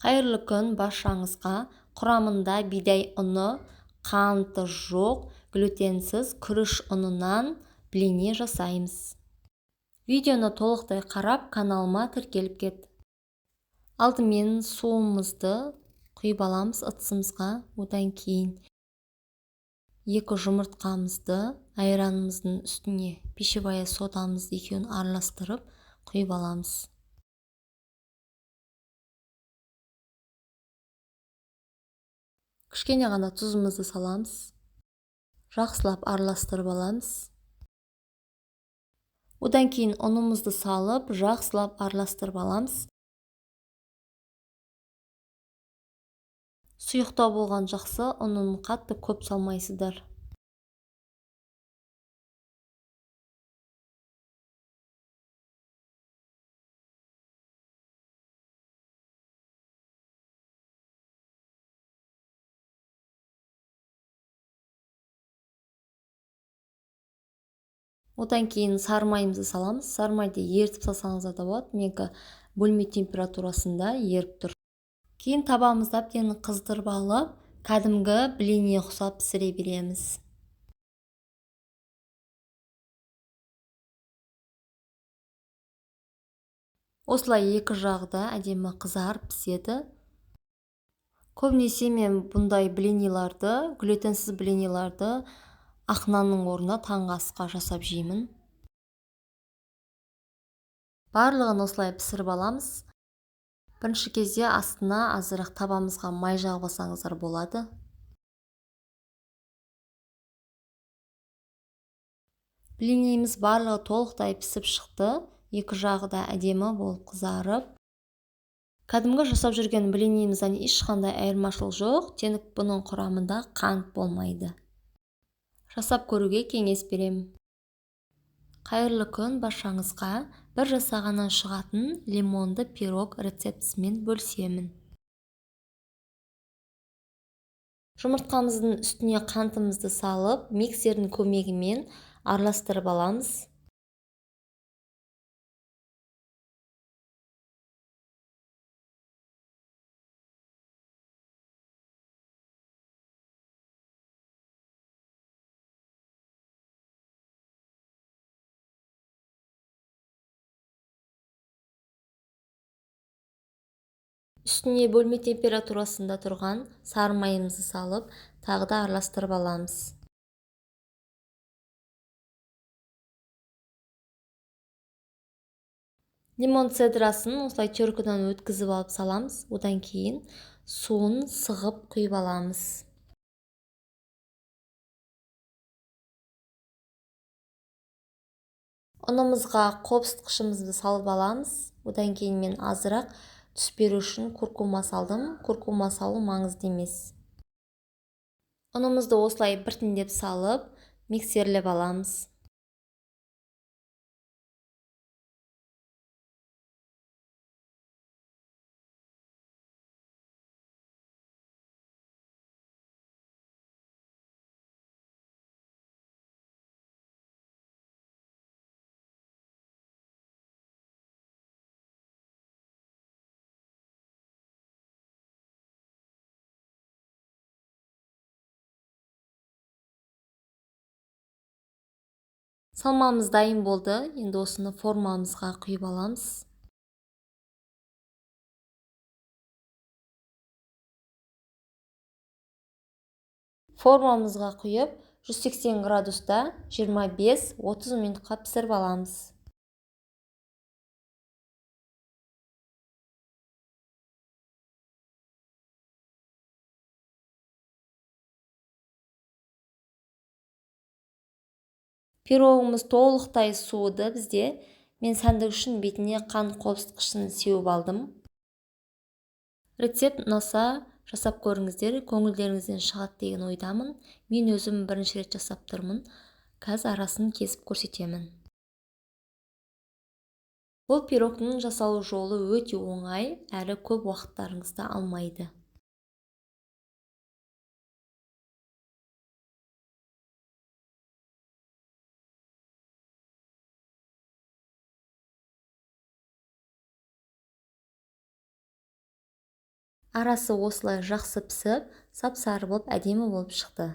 Қайырлы күн баршаңызға. Құрамында бидай ұны, қанты жоқ, глютенсіз күріш ұнынан блины жасаймыз. Видеоны толықтай қарап, каналыма тіркеліп кет. Алдымен суымызды құйып аламыз ыдысымызға. Одан кейін 2 жұмыртқамызды айранымыздың үстіне пищевая содамызды екеуін араластырып құйып аламыз. Кішкене ғана тұзымызды саламыз. Жақсылап араластырып аламыз. Одан кейін ұнымызды салып, жақсылап араластырып аламыз. Сұйықтау болған жақсы, ұнын қатты көп салмайсыздар. Одан кейін сары майымызды саламыз. Сары майды ерітіп салсаңыздар да болады. Менікі бөлме температурасында еріп тұр. Кейін табамызды әбден қыздырып алып, кәдімгі блинге ұқсап пісіре береміз. Осылай екі жағы да әдемі қызарып піседі. Көбінесе мен бұндай блиниларды, глютенсіз блиниларды ақ нанның орнына таңғы асқа жасап жеймін. Барлығын осылай пісіріп аламыз. Бірінші кезде астына азырақ табамызға май жағып алсаңыздар болады. Блиніміз барлығы толықтай пісіп шықты. Екі жағы да әдемі болып қызарып. Кәдімгі жасап жүрген блинімізден ешқандай айырмашылық жоқ, тек бұның құрамында қант болмайды. Жасап көруге кеңес берем. Қайырлы күн баршаңызға. Бір жасағаннан шығатын лимонды пирог рецептісімен бөлісемін. Жұмыртқамыздың үстіне қантымызды салып, миксердің көмегімен араластырып аламыз. Үстіне бөлме температурасында тұрған сары майымызды салып, тағы да араластырып аламыз. Лимон цедрасын осылай теркадан өткізіп алып саламыз. Одан кейін суын сығып құйып аламыз. Ұнымызға қопсытқышымызды салып аламыз. Одан кейін мен азырақ түс беру үшін куркума салдым. Куркума салу маңызды емес. Ұнымызды осылай біртіндеп салып, миксерлеп аламыз. Салмамыз дайын болды. Енді осыны формамызға құйып аламыз. Формамызға құйып, 180 градуста 25-30 минутқа пісіріп аламыз. Пирогымыз толықтай суыды бізде. Мен сәндік үшін бетіне қант қопсытқышын сеуіп алдым. Рецепт ұнаса жасап көріңіздер, көңілдеріңізден шығады деген ойдамын. Мен өзім бірінші рет жасап тұрмын. Қазір арасын кесіп көрсетемін. Бұл пирогтың жасалу жолы өте оңай, әрі көп уақыттарыңызды алмайды. Арасы осылай жақсы пісіп, сап-сары болып, әдемі болып шықты.